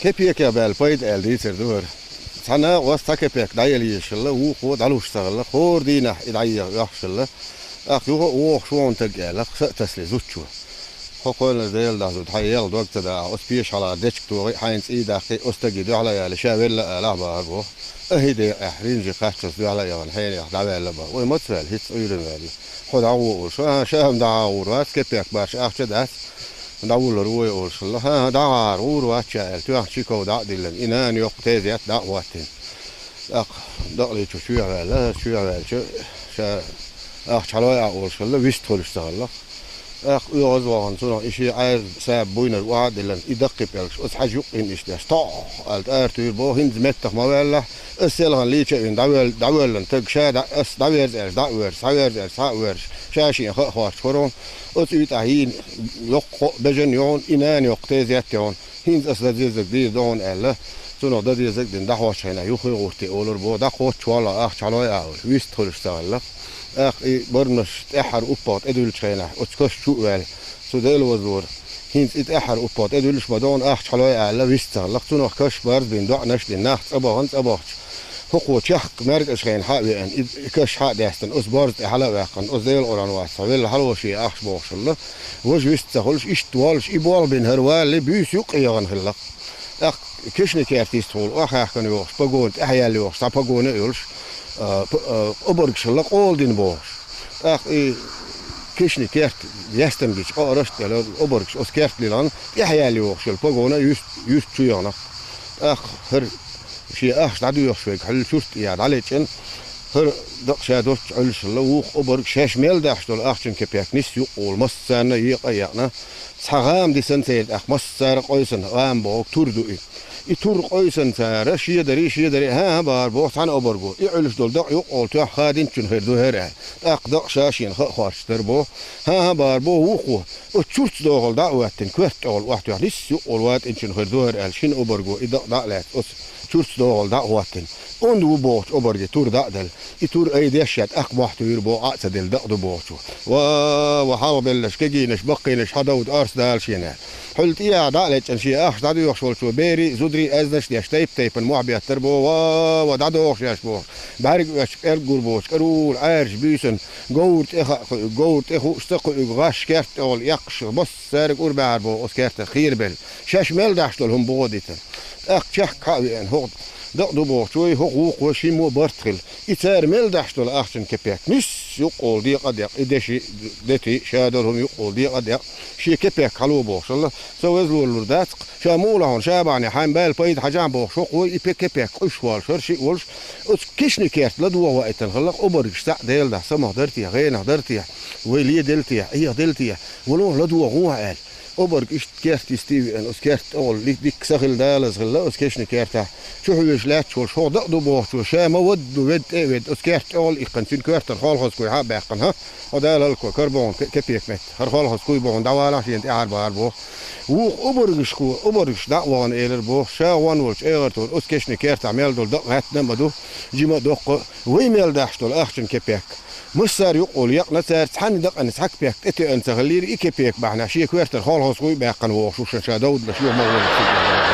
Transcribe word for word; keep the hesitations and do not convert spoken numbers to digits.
Кепекех баьлла пайда аьлла дийцар ду хӀара. Цхьа накъост цхьа кепек дӀаелла езаш хилла, вукхо дӀалуш ца хилла, хӀора дийнахь и дӀаеха йоьхуш хилла. ТӀаккха юха а вогӀуш вон таг аьлла, са а тасале зудчо. Хьо кхоьллинарг Делан духьа зуда, хьайн яла дог ца дахь, оцу пеша хьалха дечка тохий, хьайна цӀий даккхий, оцу стаге дуьхьал а яле, ша велла а алахь бахар боху. Ахи декъехь, ринжи кхаччалц дуьхьал а яхана, хьенех дӀаваьлла бан. Вай маца ваьлла, хӀинцца Ӏуьйранна ваьлла. Хьо дӀагӀо олуш. ХӀан, ша хӀума дӀагӀур вац, кепек баш ахча дац. ДӀавуллар ву вай олуш хилла. ХӀан, хӀан, дӀагӀар гӀур вац ша аьлла, тоьхна чу ков дӀа а диллина, и нана йоккха тезет дӀа а хӀоттийна. ТӀаккха дакъаличу чоьхьа ваьлла, чоьхьа ваьлча, ша ахча хьалой а олуш хилла, вист хуьлуш ца хилла. ТӀаккха оьгӀаз вахана цунах и шен Ӏаьржа саба буйнар охьа а диллина, и даккхий пӀелгаш оцу хьаьжа юккъе иштта деш, тохь аьлла, тӀара туьйра боху, хӀинца меттах ма ваьллахь, ас селхана лийча а вина, дӀавоьл-, дӀавоьллина таг ша дӀа-, ас дӀаверза аьлча, дӀа а верза, схьаверза аьлча, схьа а верза, ша шена ха а хоттуш хӀара. Оцу уьйтӀахь йийна йоккха кхоъ бежан ю хьуна, и нана йоккха тезет ю хьуна. ХӀинца ас дан дезарг дийр ду хьуна аьлла, цунах дан дезарг дина дӀахьочу хенахь юххе а гӀурте олур боху, дӀакхоччу валлахь ахча хьалой а олуш, вист хуьлуш ца хилла. ТӀаккха и бармаш тӀаьххьара уппагӀа тӀедуьллучу хенахь оцу каш чу а ваьлла, цу Делан вазлора. ХӀинца и тӀаьххьара уппагӀа тӀедуьллуш ма ду хьуна, ахча хьалой а аьлла, вист ца хилла. Цунах каш барз бина, доӀанаш а дина, нах цӀа бахана, цӀа бахча. ХӀокхо чехка маьркӀажа хенахь хьа а веана, и, и каш хьа а даьстина, оцу борза тӀе хьала а ваьккхина, оцу Делан Къуръан вац, хьо велла хьалаваший ахча бохуш хилла. Важа вист ца хуьлуш, иштта воллуш, и болх бина хӀара валале, буьйса юккъе яхана хиллакх. ТӀаккха кешнийн керта йистехула охьахаьхкина йохуш, погона тӀаьхьаяьлла йохуш, цхьа погона а йолуш, а, п-, а, обаргаш хилла къола дина бохуш. ТӀаккха и кешнийн керта яьстина гича, къа а рашта делла, обаргаш оцу керта лилхина, тӀаьхьаяьлла йохуш йолу погона юьрт-, юьрта чу яханакх. ТӀаккха хӀара шен ахча дӀадоьхуш верг хьуьлла чурт тӀехь дӀалечкъина, хӀара дакъа ша доцчу Ӏуьллуш хилла, вукху обарг шаьш мел дахьаш долу ахчан кепек нисса юккъе волу массарна а екъа а екъна, цхьа гӀама дисина церан тӀаккха массара а къойсана гӀама бохург тур ду и. И тур къойсана цара шедарий, шедарий, хӀан-хӀа бахара боху цхьана обарго, и Ӏуьллуш долу дакъа юккъе волу тоьхна хадинчун хир ду хӀара аьлла. ТӀаккха дакъа ша шена ха а хоттуш дара боху, хӀан-хӀа бахара боху вукхо. Оцу чуртца догӀал дӀа а хӀоттийна, коьрта тӀехула охьатоьхна, нисса юккъе волу ватӀинчун хир ду хӀара аьлла, шина обарго и дакъа дӀа а лаьцна, оцу чуртца догӀал дӀа а хӀоттийна, онда ву бохучу обарге тур дӀа а делла. И тур айдеш а, тӀаккха мохь туьйра боху, Ӏа а ца делла дакъа ду бохучо. Ва, ва, хьалхабелларш, кегийнаш, баккхийнаш, хьо довда орца дала шена аьлла. Хьуьлла тӀехьа дӀа а лечкъина, шен ахча дӀадоьхуш волчо берийн а, зударийн а аьзнаш а деш, тайп-тайпана мохь беттара боху, ва, ва, дӀадохуш еш боху. БӀаьрг оьцуш, пӀелг гур боцуш, кӀарул, Ӏаьржа буьйсанна, говра тӀе хаа кхуьуьйту, говра тӀе хууш ца кхуьуьйту, гӀаш керта тӀехула эккхаш, массара а кӀур баьхьара боху оцу кертах кхерабелла. Шаьш мел дахьаш долу хӀума бухо дитина. ТӀаккха чехка хьа а веана, хӀокху дакъа ду бохучо, хӀокху вукхо шиммо барт хилла. И цара мел дахьаш долу ахчан кепек нисса юккъе волу декъа а декъна, и деши, дети, ша долу хӀума юккъе волу декъа а декъна, шен кепек хьало бохуш хилла. Со веза лорур дац-кх, ша муха лахьа хьуна ша бахьана, хьайн баьлла пайда хьажахьа бохуш, хӀокхо и пе-, кепек къуьйсуш волуш, хӀара шиъ волуш, оцу кешнийн керта ладогӀа ваийтина хиллакх, обаргаш цхьаъ Делан духьа самахдара те, гӀенах дара те, вай ледела те, Ӏехадела те, валлахӀи ладогӀа ву хьо аьлла. Обарг иштта керта йисте а веана, оцу керта тӀехула дикка са хилла далаза хилла оцу кешнийн кертахь. Чу хьоьжуш лаьтташ волуш, хӀокху дакъа ду бохучо, ша ма вадда, ведда тӀе а ведда, оцу керта тӀехула иккхина, цуьнан коьртара холхазкуй хьа а баьккхина, хӀан, хьо далаллакой, кара боху ке-, кепек метта, хӀара холхазкуй боху, дӀавалахь шена тӀаьхьара бахара боху. Вукху обаргашко, обаргаш дӀа а вахана элира боху, ша гӀон волчу эгӀар тхуна оцу кешнийн кертахь мел долу дакъа гӀаьттина а ма ду, жима а доккха а, вай мел дахьаш долу ахчан кепек. Массара юккъе волу екъна цара, цхьана дакъана цхьа кепек тӀетоьъна ца хиллера, и кепек бахьана шен коьртара холхазкуй баьккхина вохуш ву шен ша довдалаш юха ма вон.